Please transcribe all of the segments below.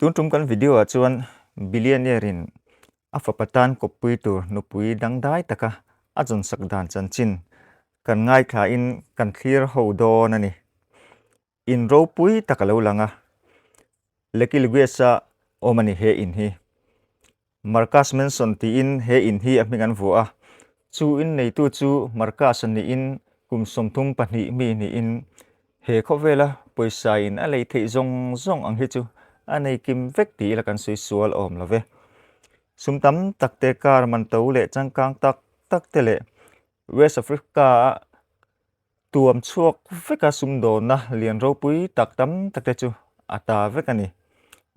Tun tum kan video ah chuan billionaire in a fapa tan kawppui tur nupui dangdai taka a zawnsak dan chanchin kan ngaithla in kan thlir ho dawn a ni. In ropui tak a lo lang a, Lucky Lugues-a awm a ni he in hi. Marcus Manson tiin he in hi a hming an vuah a, chu in neitu chu Marcus-a niin kum 32 mi niin he khawvela pawisa in a lei theih zawng zawng ang hi chu a nei kim vek ti ila kan sawi sual awm lo ve. Sum tam tak te car man to leh changkang tak tak te leh West Africa-a Tuam chhuak veka sumdawnna lian ropui tak tam tak te chu a ta vek a ni.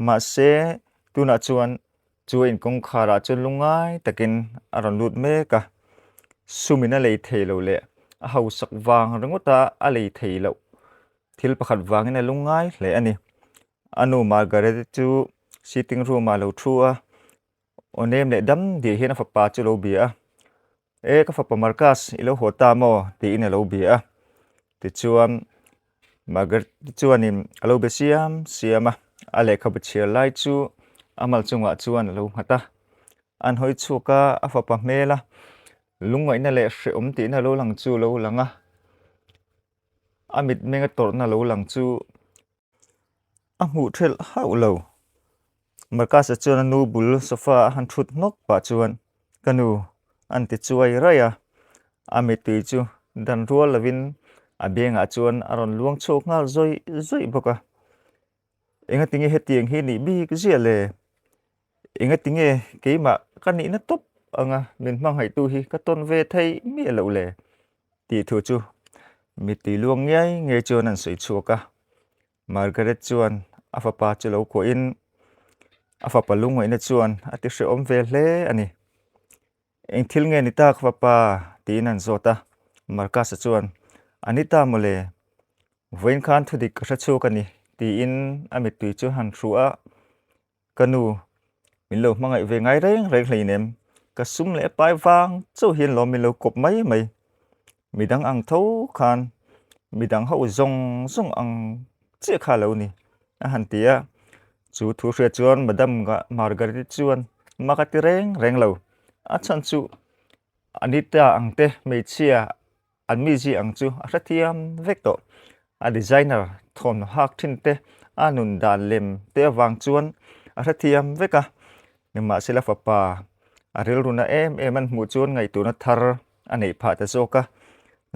Mahse, tunah chuan chu a inkawngkharah chuan lungngai takin a rawn lut mek a. Sumin a lei thei lo leh a hausak vang ringawta a lei thei loh thil pakhat vangin a lungngai hle a ni. A nu Margaret-i chu sitting room-ah a lo thu a, Aw nem leh dam diah hian a fapa chu a lo bia a, E ka fapa Marcus, i lo haw ta maw? tiin a lo bia a. Tichuan Margaret chuanin a lo be siam siam a, a lehkhabu chhiar lai chu a mal chungah chuan a lo nghat a. An hawi chhuak a, a fapa hmela lungngaihna leh hrehawm tihna lo lang chu a lo lang a, a mitmenga tawrhna lo lang chu A hmuh thelh hauh lo. Marcus-a chuan a nu bul sofa a han thut hnawk pah chuan, Ka nu, an ti chuai raih a. A mittui chu dan rual lovin a biangah chuan a rawn luang chhuak nghal zawih zawih bawk a. Engatinge hetiang hi nih bik ziah le? Engatinge keimah ka nihna tawp anga min hmangaihtu hi ka tawn ve theih miah loh le? Tih thu chu mittui luang ngiai ngiai chuan an sawi chhuak a. Margaret chuan a fapa chu lo kuahin a fapa lungngaihna chuan a ti hrehawm ve hle a ni. Eng thil nge ni ta ka fapa? tiin an zawt a. Marcus-a chuan, A ni ta mawle, vawiin khan thudik ka hre chhuak a ni, tiin a mittui chu han hruh a. Ka nu, min lo hmangaih ve ngai reng reng hleinem, ka sum leh pai vang chauh hian lawm min lo kawp mai mai. Midang ang tho khan midang ho zawng zawng ang chiah kha lo ni, a han ti a. Chu thu hriat chuan Madam Margaret-i chuan mak a ti reng reng lo. A chhan chu Anita ang te hmeichhia An mizi ang chu a hrethiam vek tawh. A designer thawmhnaw hak thin te, a nun dan lem te avang chuan a hrethiam vek a. Nimahsela fapa a rilruna em em an hmuh chuan ngaihtuahna thar a neih phah ta zawk a.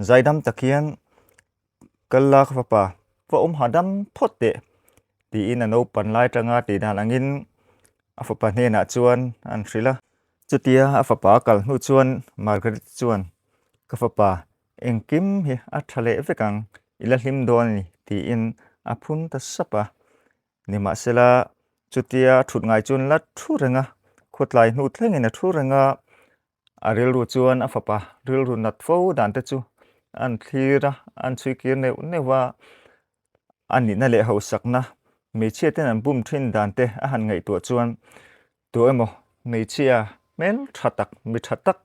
Zaidam tak hian kal la ka fapa, va awm hahdam phawt teh tiin a naupan lai atanga tih dan angin a fapa hnenah chuan an hrilh a. Chutia a fapa a kal hnu chuan Margaret chuan Ka fapa, engkim hi a tha leh vek ang, i la hlim dawn a ni, tiin a phun ta sap a. Nimahsela, chutia a thut ngai chuan la thu reng a, khawtlai hnu thlengin a thu reng a, a rilru chuan a fapa rilru nat fo dan te chu an thlir a, an chhui kir neuh neuh a, a nihna leh hausakna hmeichhia ten an bum thin dan te a han ngaihtuah chuan Tu emaw hmeichhia hmel tha tak, mi tha tak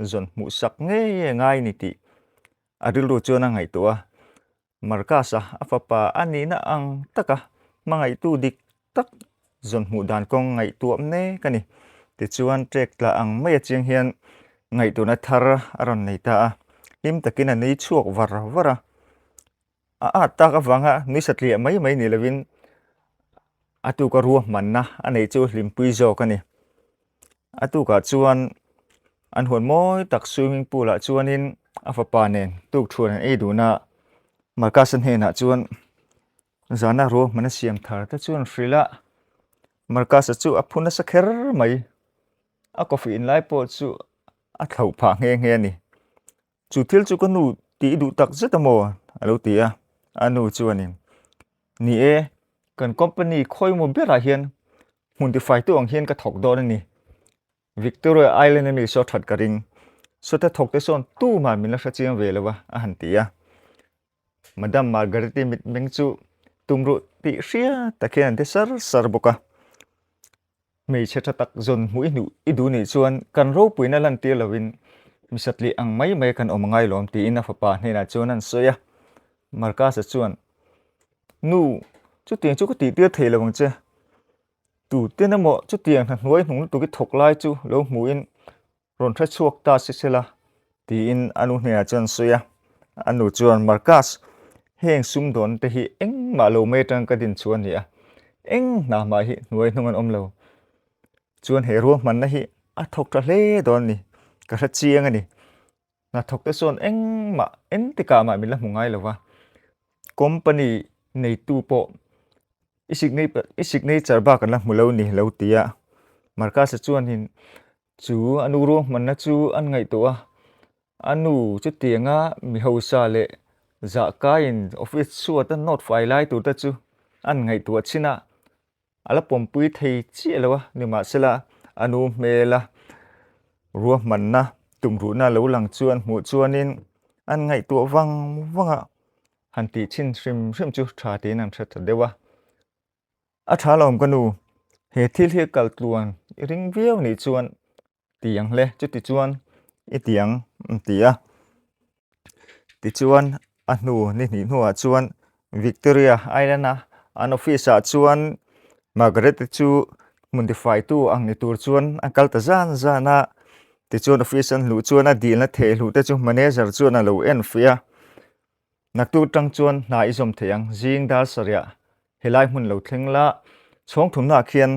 zawn hmuh sak ngei ngai ni tih a rilru chuan a ngaihtuah a. Marcus-a a fapa a nihna ang taka hmangaihtu dik tak zawn hmuh dan kawng ngaihtuah mek a ni. Tichuan ṭek tla ang mai a chiang hian ngaihtuahna thar a rawn nei ta a, hlim takin a nui chhuak var var a. A at tak avanga nui satliah mai mai ni lovin a tuka ruahmanna a neih chu hlimpui zawk a ni. A tukah chuan an huan mawi tak swimming pool ah chuanin a fapa nen tukthuan an ei dun a, Marcus-a hnenah chuan zana ruahmanna siam thar te chuan hrilh a, Marcus-a chu a phu nasa kher mai. A coffee in lai pawh chu a thlauh phah nghe nghe a ni. Chu thil chu ka nu tih i duh tak zet a maw? a lo ti a, a nu chuanin, Ni e, kan company khawimaw berah hian hmun tifaitu ang hian ka thawk dawn a ni. Victoria Island a mi saw that ka ring, sawta thawk te sawn tumah min la hre chiang ve lo a, a han ti a. Madam Margaret-i mitmeng chu tumruh tih hria tak hian an ti sar sar bawk a. Hmeichhe tha tak zawn hmuh i hnuh i duh nih chuan kan ropuina lantir lovin mi satlih ang mai mai kan awm angai lawm tiin a fapa hnenah chuan an sawi a. Marcus-a chuan, Nu, chutiang chu ka tihtir thei lo ang che. Tuten emaw chutiang hna hnuai hnung lutuk i thawk lai chu lo hmuhin rawn hre chhuak ta si sela, tiin a nu hnenah chuan a sawi a. A nu chuan, Marcus, heng sumdawn te hi engmah lo mai atang ka din chhuah a ni a, eng hna mah hi hnuai hnung an awm lo. Chuan he ruahmanna hi a thawk tha hle dawn a ni, ka hre chiang a ni. Hnathawk te chuan engmah entikah mah min la hmu ngai lo va, company neitu pawh i i signature bak an la hmu lo ni lo ti a. Marcus-a chuanin chu a nu ruahmanna chu an ngaihtuah a, a nu chutianga mi hausa leh zahkaiin office chhuat a nawt fai lai tur te chu an ngaihtuah chin a. A la pawmpui thei chiah lo a, nimahsela a nu hmela ruahmanna tumruhna lo lang chuan hmuh chuanin an ngaihtuah vang vang a, han tih chhin hrim hrim chu tha tiin an hre ta deuh a. A tha lo awm ka nu, he thil hi kal tluan i ring viau nih chuan ti ang hle, chuti chuan i ti ang an ti a. Tichuan a hnu ni hnih hnuah chuan Victoria Island a an office ah chuan Margaret-i chu hmun tifaitu ang ni tur chuan a kal ta zan zan a. Tichuan office an hluh chuan a dilna thehluh te chu manager chuan a lo en fih a. Naktuk atang chuan hna i zawm thei ang, zing dar sarih helai hmun lo thleng la, chhawng thumnaah khian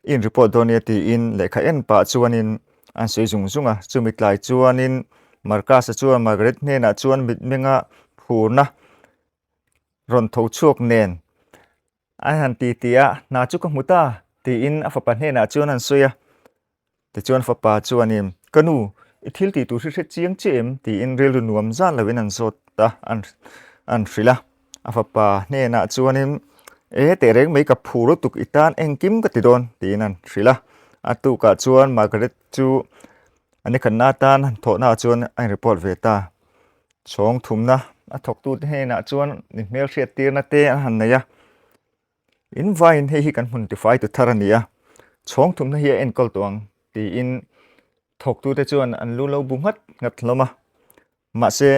i in report dawn nia tiin lehkha en pah chuanin an sawi zung zung a, chumi tlai chuanin Marcus-a chuan Margaret hnenah chuan mitmenga phurna rawn tho chhuak nen An han ti ti a, hna chu ka hmu ta, tiin a fapa hnenah chuan an sawi a. Tichuan fapa chuanin, Ka nu, i thil tih tur hi hre chiang chiah em? tiin rilru nuam zan loin an zawt a, an hrilh a. A fapa hnenah chuanin, E, teh reng mai ka phur lutuk i tan engkim ka ti dawn, tiin an hrilh a. A tukah chuan Margaret chu a nikhatna atan thawhnaah chuan a in report ve ta. Chhawng thumna a thawktute hnenah chuan ni hmelhriat tirna te an han nei a, in vaiin hei hi kan hmun tifai tu thar a ni a, chhawng thumna hi a enkawl tawh ang tiin thawktute chuan an lu lo bu nghat nghat hlawm a, mahse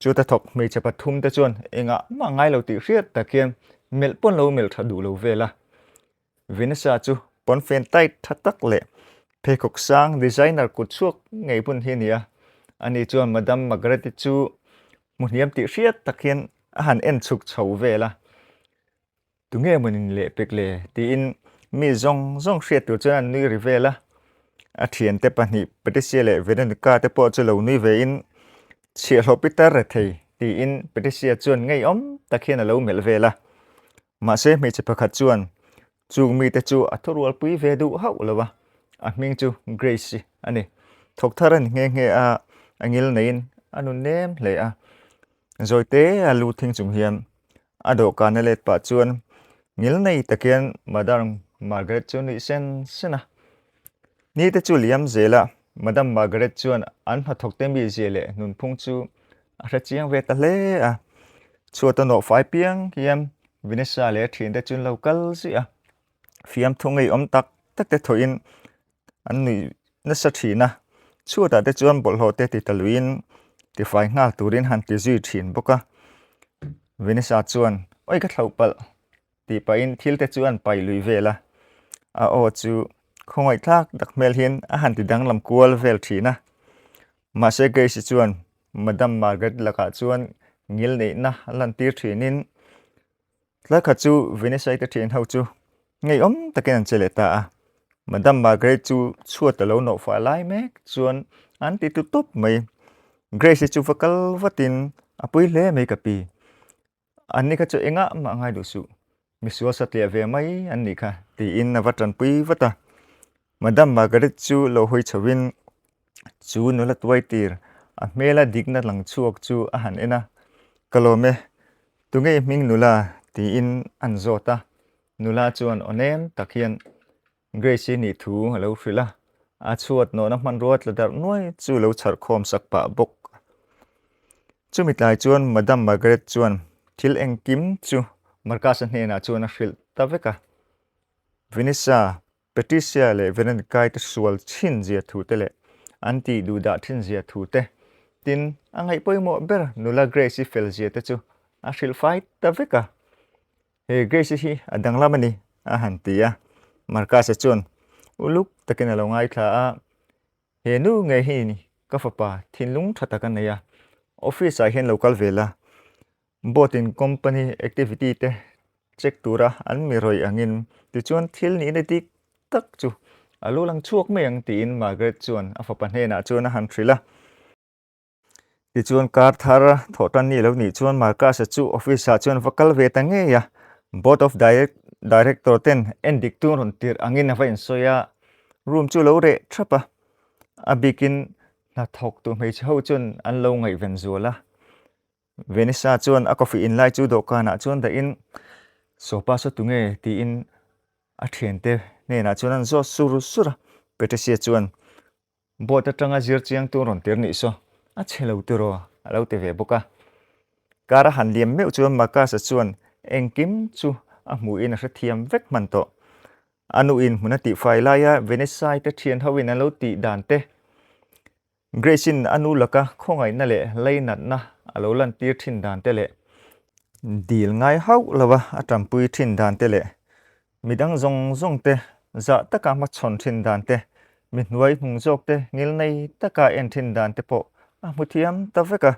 chuta thawk hmeichhe pathum te chuan engah mah ngai lo tih hriat tak hian melh pawn lo melh tha duh lo vel a. Vanessa chu pawnfen tight tha tak leh pheikhawk sang designer kut chhuak ngei hmun hi a ni a, ani chuan Madam Margaret-i chu hmu hniam tih hriat tak hian a han en chhuk chho vel a, Tunge maw nin leh pek le? tiin mi zawng zawng hriat tur chuan an nui ri vel a, a thiante pahnih Patricia leh Veronica te pawh chu lo nui vein Chhiahhlawh pitar rethei tiin Patricia chuan ngeiawm tak hian a lo melh vel a. Mahse hmeichhe pakhat chuan chung mite chu a thurualpui ve duh hauh lo a, a hming chu Grace-i a ni. Thawk thar a ni nghe nghe a, a ngil neiin a nun nem hle a. Zawi te a lu thing chung hian a dawhkan a let pah chuan ngil nei takin Madam Margaret chu nuih sen sen a. Ni te chu liam zel a, Madam Margaret chuan an hnathawkte mizia leh nunphung chu a hre chiang ve ta hle a. Chhuat a nawh fai piang hian Vanessa leh a thiante chu an lo kal ziah a, fiamthu ngeiawm tak tak te thawhin an nuih nasa thin a. Chhuatah te chuan bawlhhlawh te ti ta luiin tifai nghal turin han ti zui thin bawk a. Vanessa chuan, Awi ka thlauh palh! tih pahin thil te chu an paih lui vel a, a aw chu khawngaih thlak tak hmel hian a han ti danglam kual vel thin a. Mahse Grace-i chuan Madam Margaret lakah chuan ngil neihna a lantir thinin tlai khat chu Vanessa-i te thian ho chu ngeiawm takin an che leh ta a. Madam Margaret chu chhuat a lo nawh fah lai mek chuan an ti tu tawp mai. Grace-i chu va kal vatin a pui hle mai ka pi. An ni kha chu engah mah ngai duh suh, misual satliah ve mai an nih kha, tiin a va tanpui vat a. Madam Margaret chu lo hawi chhoin chu nula tuai tir a hmela dikna lang chhuak chu a han en a, Ka lawm e, tunge i hming nula? tiin an zawt a. Nula chuan aw nem tak hian Grace-i nih thu a lo hrilh a, a chhuat nawhna hmanrua tla darh nuai chu lo chharh khawm sak pah bawk. Chumi tlai chuan Madam Margaret chuan thil engkim chu Marcus-a hnenah chuan a hrilh ta vek a. Vanessa, Patricia leh Veronica-i te sual thin zia thu te leh an tih duhdah thin zia thu te, tin, a ngaih pawimawh ber nula Grace-i fel zia te chu a hrilh fai ta vek a. He Grace-i hi a danglam a ni, a han ti a. Marcus-a chuan uluk takin a lo ngaithla a, He nu ngei hi ka fapa thinlung tha tak a nei a, office ah hian lo kal ve la, board in company activity te check tura an mi rawih angin tichuan thil nihna dik tak chu a lo lang chhuak mai ang tiin Margaret chuan a fapa hnenah chuan a han hrilh a. Tichuan kar thar thawh tan ni lo nih chuan Marcus-a chu office ah chuan va kal ve ta ngei a, Board of Director ten en dik tu rawn tirh angin a va insawi a, room chu lo reh thap a, a bikin hnathawk tu hmeichhe ho chuan an lo ngaihven zual a. Vanessa chuan a coffee in lai chu dawhkanah chuan dahin Sopa saw tunge tiin a thiante hnenah chuan an zawt sur sur a, Patricia chuan Board atanga zir chiangtu rawn tir nih saw a chhe lo tiraw a lo ti ve bawk a. Kar a han liam meuh chuan Marcus-a chuan engkim chu a hmuhin a hrethiam vek hman tawh. A nuin hmun a tihfai laia Vanessa-i te thian hoin an lo tih dan te, Grace-in a nu laka khawngaihna leh leinatna a lo lantir thin dan te leh dil ngai hauh lova a tanpui thin dan te leh Midang zawng zawng te, zah taka hmachhawn thin dan te, mi hnuai hnung zawk te ngilnei taka en thin dan te pawh a hmu thiam ta vek a.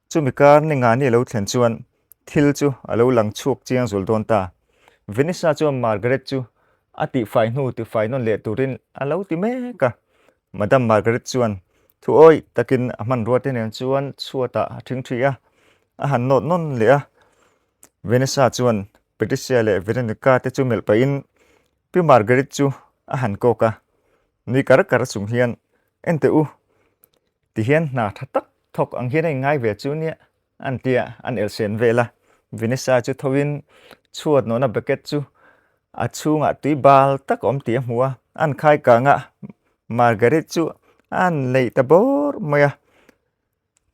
Chumi kar ni nga ni lo thlen chuan thil chu a lo lang chhuak chiang zul dawn ta. Vanessa chuan Margaret chu a tihfai hnu tifai nawn leh turin a lo ti mek a. Madam Margaret chuan thu awih takin a hmanrua te nen chuan chhuatah a thingthi a, a han nawt nawn leh a. Vanessa chuan Patricia leh Veronica te chu melh pahin Pi Margaret chu a han kawk a, nui kar kar chung hian, En teh u, ti hian hna tha tak thawk ang hian a inngai ve chu nia, an ti a, an elhsen vel a. Vanessa chu thoin chhuat nawhna bucket chu a chhungah tui bal tak a awm tih a hmu a, an khai kang a, Margaret chu a han leih ta bawr mai a.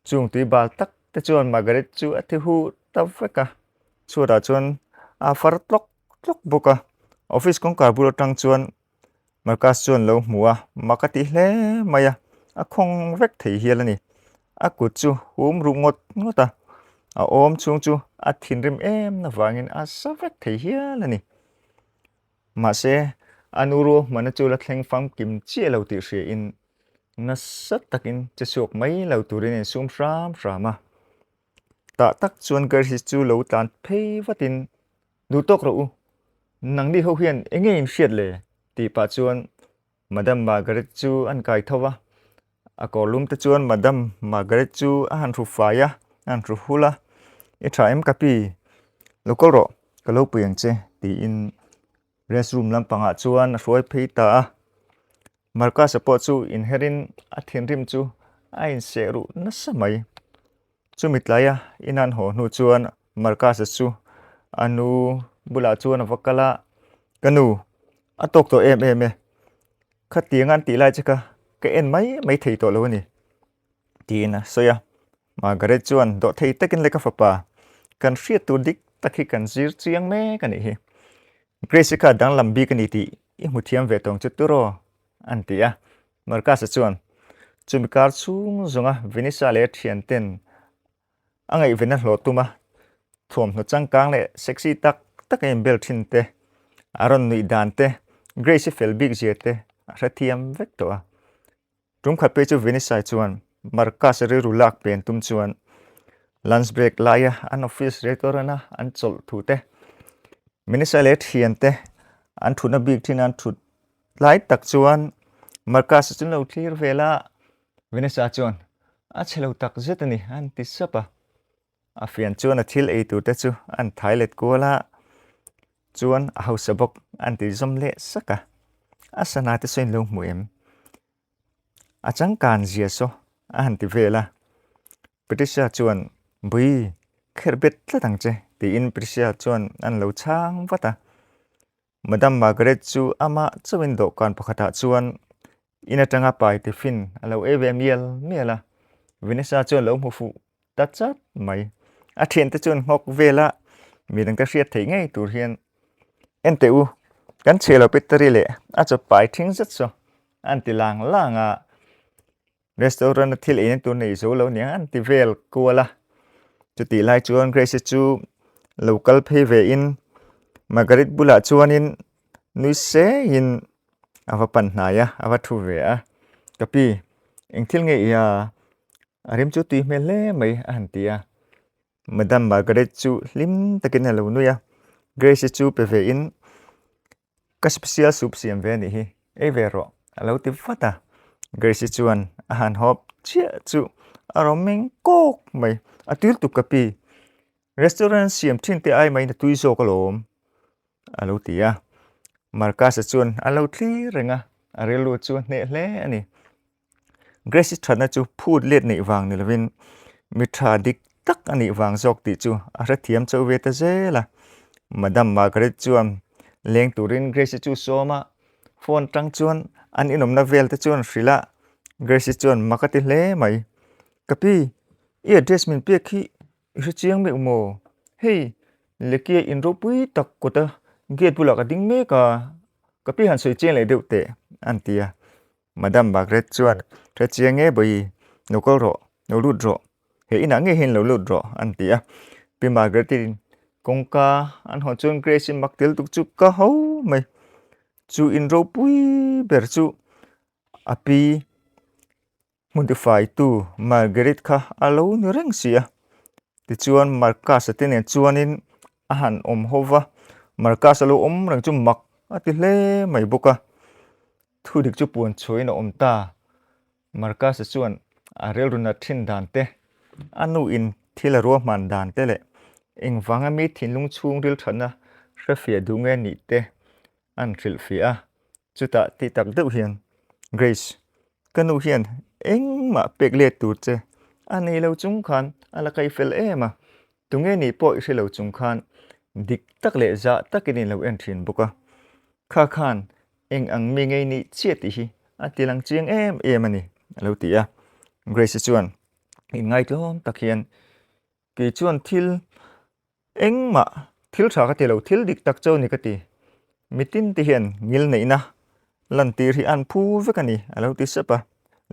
Chung tui bal tak te chuan Margaret chu a thi huh ta vek a, chhuatah chuan a far tlawk tlawk bawk a. Office kawngkhar bul atang chuan Marcus chuan lo hmu a, mak a ti hle mai a, a khawng vek thei hial a ni. A kut chu hum ruh ngawt ngawt a, a awm chhung chu a thinrim em avangin a sa vek thei hial a ni. Mahse, a nu ruahmanna chu la thleng famkim chiah lo tih hriain nasa takin che chhuak mai lo turin a insum hram hram a. Tah tak chuan Gerhis chu lo tlan phei vatin, Duh tawk rawh u, nangni ho hian eng nge in hriat le? tih pah chuan Madam Margaret chu an kai tho va. A kawr lum te chuan Madam Margaret chu a han hru fai a, a han hru hul a, I tha em ka pi? Lo kawl rawh, ka lo pui ang che, tiin rest room lampangah chuan a hruai phei ta a. Marcus-a pawh chu inherin a thinrim chu a inseh ruh nasa mai. Chumi tlaia in an haw hnu chuan Marcus-a chu a nu bulah chuan a va kal a, Ka nu, a tawk tawh em em e. Khatiang an tih lai che kha ka en mai mai thei tawh lo a ni, tiin a sawi a. Margaret chuan dawhthei takin le ka fapa, kan hriat tur dik tak hi kan zir chiang mek a nih hi. Grace-i kha danglam bik a ni tih i hmu thiam ve tawng chu turaw, an ti a. Marcus-a chuan chumi kar chhung zawnga Vanessa leh a thianten a ngaihven a hlawh tum a, thuamhnaw changkang leh sexy tak tak a inbel thin te, a rawn nuih dan te, Grace-i fel bik zia te a hrethiam vek tawh a. Tum khat phei chu Vanessa-i chuan Marcus-a rilru lak pen tum chuan lunch break laia an office restaurant-a an chawlh thu te, Vanessa leh a thiante an thutna bik thin a an thut Tlai tak chuan Marcus-a chu lo thlir vel a, Vanessa chuan a chhe lo tak zet a ni a han ti sap a. A fian chuan a thil ei tur te chu a han thai let kual a, chuan a hausa bawk a han ti zawm leh sak a. A sana te saw in lo hmu em? A changkan zia saw a han ti vel a. Patricia chuan, Bui, kherh bet tlat ang che tiin Patricia chuan a han lo chhang vat a. Madam Margaret chu amah chauhin dawhkan pakhatah chuan in atanga pai tiffin a lo ei ve mial mial a, Vanessa chuan lo hmu fuh ta chat mai. A thiante chuan nghawk vel a, midangte hriat theih ngei tur hian, En teh u, kan chhe lo Peter-i leh a chaw pai thing zet saw an ti lang lang a. Restaurant a thil eina tur nei zo lo niang an ti vel kual a. Chutih lai chuan Grace-i chu lo kal phei ve in Margaret bulah chuanin Nui seiin a va pan hnai a, a va thu ve a. Ka pi, eng thil nge i a? A rim chu tui hmel hle mai a han ti a. Madam Margaret chu hlim takin a lo nui a. Grace-i chu pe ve in, Ka special soup siam ve a nih hi, ei ve rawh a lo ti vat a. Grace-i chuan a han hawp chiah chu a rawn meng kawk mai, A tui lutuk ka pi, restaurant siam thin te ai maiin a tui zawk alawm a lo ti a. Marcus-a chuan a lo thlir reng a, a rilru chu a hneh hle a ni. Grace-i thatna chu phut let neih vang ni lovin mi tha dik tak a nih vang zawk tih chu a hrethiam chauh ve ta zel a. Madam Margaret chuan leng turin Grace-i chu sawm a, phone tang chuan an inawmna vel te chuan hrilh a, Grace-i chuan mak a ti hle mai. Ka pi, i address min pek hi i hre chiang meuh maw? Hei, Lekia in ropui tak kawta gate bulah ka ding mek a, ka pi han sawi chiang leh deuh teh, a ni ti a. Madam Margaret chuan, Hre chiang nge bawi, lo kal rawh, lo lut rawh, he inah ngei hian lo lut rawh, an ti a. Pi Margaret-in kawngka an hawn chuan Grace-i mak tel tuk chu ka ho mai. Chu in ropui ber chu a pi Hmun tifaitu Margaret kha a lo ni reng si a. Tichuan Marcus-a te nen chuanin a han awm ho va, Marcus-a lo awm reng chu mak a ti hle mai bawk a. Thu dik chu puan chhuahin a awm ta. Marcus-a chuan a rilru nat thin dan te, a nuin thil a ruahman dan te leh engvanga mi thinlung chhungril thatna hrefiah duh nge nih te an hrilhfiah a, chutah tih tak deuh hian Grace, ka nu hian engmah pek let tur che a nei lo chung khan a la kai fel em a, tunge nih pawh i hre lo chung khan dik tak leh zah takin i lo en thin bawk a, kha khan eng ang mi ngei nih chiah tih hi a ti lang chiang em em a ni a lo ti a. Grace-i chuan inngaihtlawm tak hian kei chuan thil Engmah thil tha ka ti lo, thil dik tak chu a ni ka ti. Mitin te hian ngil neihna lantir hi an phu vek a ni, a lo ti sep a.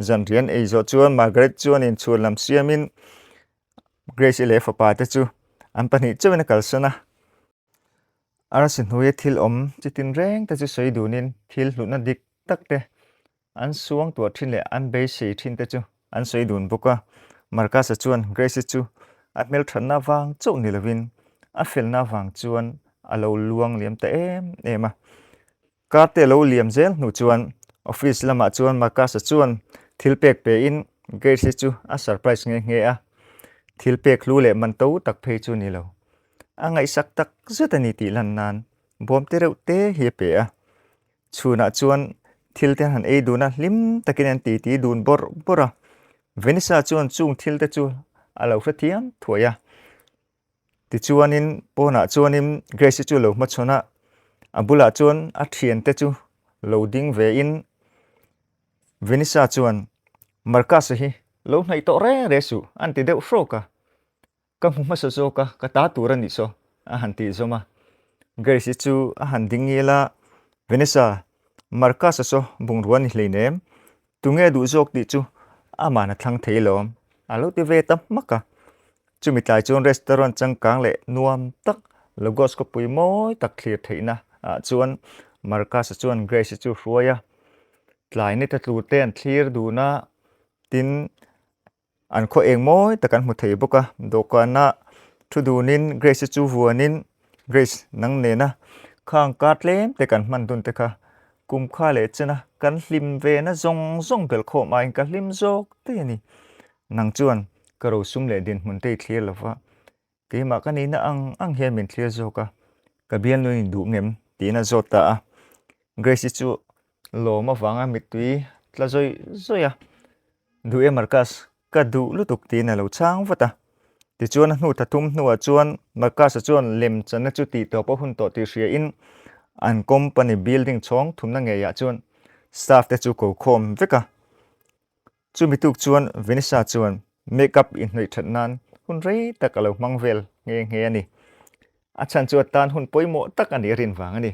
Zanrian ei zawh chuan Margaret chuan inchhuan lam siamin Grace-i leh fapa te chu an pahnih chauhin a kalsan a. Arsi hnuaia thil awm chi tinreng te chu sawi dunin thil hlutna dik tak te An suang tuah thin leh an beisei thin te chu an sawi dun bawk a. Marcus-a chuan Grace-i chu a hmelthatna vang chauh ni lovin a felna vang chuan a lo luang liam ta em em a. Car te lo liam zel hnu chuan office lamah chuan Marcus-a chuan thil pek pein Grace-i chu a surprise nghe nghe a. Thil pek hlu leh man to tak phei chu ni lo. A ngaihsak tak zet a ni tih lan nan bawm te reuh te hi a pe a. Chhunah chuan thil te han ei dun a, hlim takin an titi dun bawrh bawrh a. Vanessa chuan chung thil te chu a lo hrethiam thuai a. Tichuanin pawnah chuanin Grace-i chu lo hmachhawn a, a bulah chuan a thiante chu lo ding vein Vanessa chuan Marcus-a hi lo hnaih tawh reng reng suh an ti deuh hrawk a. Ka hmu hmasa zawk a, ka ta tur a nih saw, a han tih zawm a. Grace-i chu a han ding ngil a, Vanessa, Marcus-a saw bungrua ni hleinem, tunge duh zawk tih chu aman a thlang thei lawm, a lo ti ve ta hmak a. Chumi tlai chuan restaurant changkang leh nuam tak, Lagos khawpui mawi tak thlir theihna ah chuan Marcus-a chuan Grace-i chu hruai a. Tlai ni ta tlu te an thlir dun a, tin, An khaw eng mawi tak an hmu thei bawk a, dawhkana thu dunin Grace-i chu vuanin, Grace, nang nena khang kar tlem te kan hman dun te kha kum kha leh chena kan hlim ve na zawng zawng belh khawm aiin ka hlim zawk daih a ni. Nang chuan ka rosum leh dinhmun te i thlir lo va, Keimah ka nihna ang ang hian min thlir zawk a, ka bialnu in duh ngem? tiin a zawt ta a. Grace-i chu lawm avanga mittui tla zawih zawih a, Duh e Marcus, ka duh lutuk tiin a lo chhang vat a. Tichuan a hnu tha thum hnuah chuan Marcus-a chuan lem channa chu tih tawp a hun tawh tih hriain an company building chhawng thumna ngeiah chuan staff te chu ko khawm vek a. Chumi tuk chuan Vanessa chuan make-up inhnawih that nan hun rei tak a lo hmang vel nghe nghe a ni. A chhan chu a tan hun pawimawh tak a nih a rin vang a ni.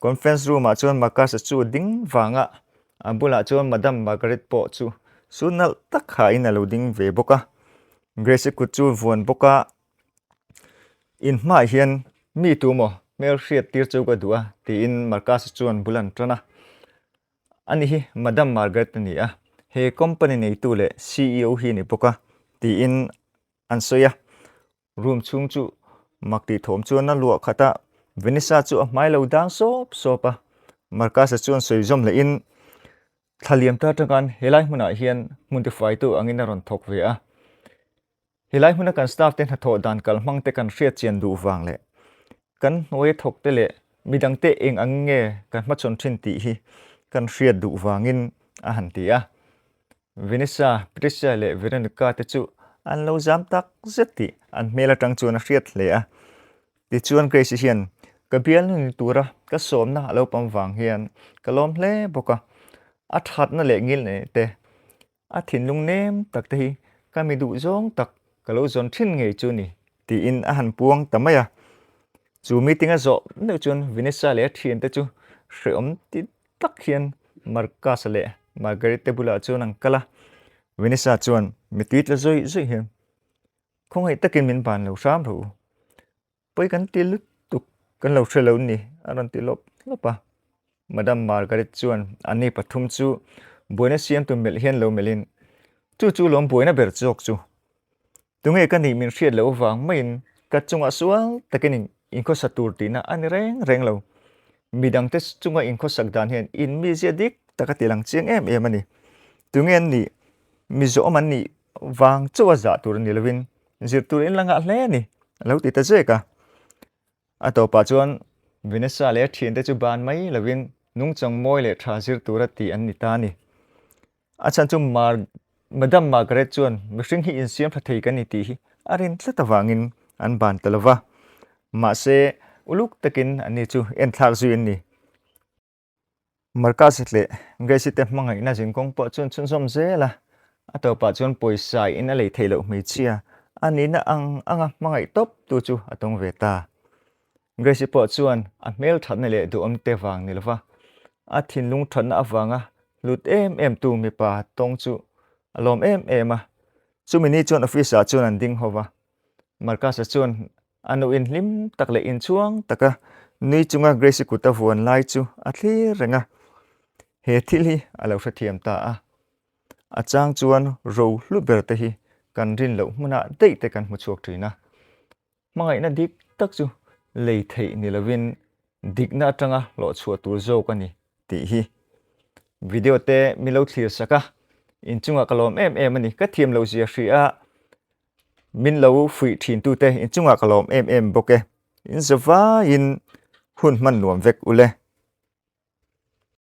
Conference room-ah chuan Marcus-a chu a ding vang a, a bulah chuan Madam Margaret pawh chu su nalh tak hain a lo ding ve bawk a. Grace-i kut chu vuan bawk a, In hmaah hian mi tu maw? Hmelhriat tir chu ka duh a, tiin Marcus-a chuan bul an tan a. Ani hi Madam Margaret a ni a, he company neitu leh ceo hi a ni bawk a, tiin an sawi a. Room chhung chu mak tih thawm chuan a luah khat a, Vanessa chu a hmai lo dang sawp sawp a. Marcus-a chuan sawi zawm lehin, Thla liam ta atangin helai hmunah hian hmun tifaitu angin a rawn thawk ve a. Helai hmuna kan staff te hnathawh dan kalhmang te kan hriat chian duh vang leh kan hnuaia thawk te leh midang te eng ang nge kan hmachhawn thin tih hi kan hriat duh vangin a han ti a. Vanessa, Patricia leh Veronica te chu an lo zam tak zet tih an hmel atang chuan a hriat hle a. Tichuan Grace hian ka bialnu ni tura ka sawmna a lo pam vang hian ka lawm hle bawk a, a thatna leh ngilneih te A thinlung nem tak te hi ka mi duh zawng tak ka lo zawn thin ngei chu ni, tiin a han puang ta mai a. Chu meeting a zawh meuh chuan Vanessa leh a thiante chu hrehawm ti tak hian Marcus-a leh Margaret te bulah chuan an kal a. Vanessa chuan mitui tla zawih zawih hian, Khawngaih takin min ban lo hram rawh u. Pawi kan ti lutuk kan lo hre lo ni, a rawn ti lawp lawp a. Madam Margaret chuan ani pathum chu buaina siamtu melh hian lo melhin, Chu chu lawm buaina ber zawk chu. Tunge ka nih min hriat loh avang maiin ka chungah sual takin inkhawsa tur tihna a ni reng reng lo. Midangte chunga inkhawsak dan hian inmizia dik tak a ti lang chiang em em a ni. Tunge an nih, mizoawm an nih vang chauha zah tur a ni lovin zir tur in la ngah hle a ni, a lo ti ta zek a. A tawpah chuan Vanessa leh a thiante chu ban mai lovin nungchang mawi leh tha zir tura tih an ni ta a ni. A chhan chu Mar Madam Margaret chuan mihring hi insiam tha thei kan ni tih hi a rin tlat avangin an ban ta lova. Mahse, uluk takin anni chu enthlak zui an ni. Marcus leh Gracie te hmangaihna zinkawng pawh chuan chhunzawm zel a, a tawpah chuan pawisa in a lei theih loh hmeichhia a nihna ang anga hmangaih tawp tu chu a tawng ve ta. Gracie pawh chuan a hmel thatna leh duhawm te vang ni lova a thinlung thatna avanga hlut em em tu mipa tawng chu a lawm em em a. Chumi ni chuan office ah chuan an ding ho va, Marcus-a chuan A nu inhlim tak leh inchhuang taka nui chunga Grace-i kut a vuan lai chu a thlir reng a, he thil hi a lo hrethiam ta a. A chang chuan ro hlu ber te hi kan rin loh hmunah daih te kan hmu chhuak thin a. Hmangaihna dik tak chu lei theih ni lovin dikna atanga hlawh chhuah tur zawk a ni tih hi video te mi lo thlir sak a, inchungah ka lawm em em a ni. Ka thiam loh zia hria a. Min lo fuih thin tute inchungah ka lawm em em bawk e. In zavaiin hun hman nuam vek ule.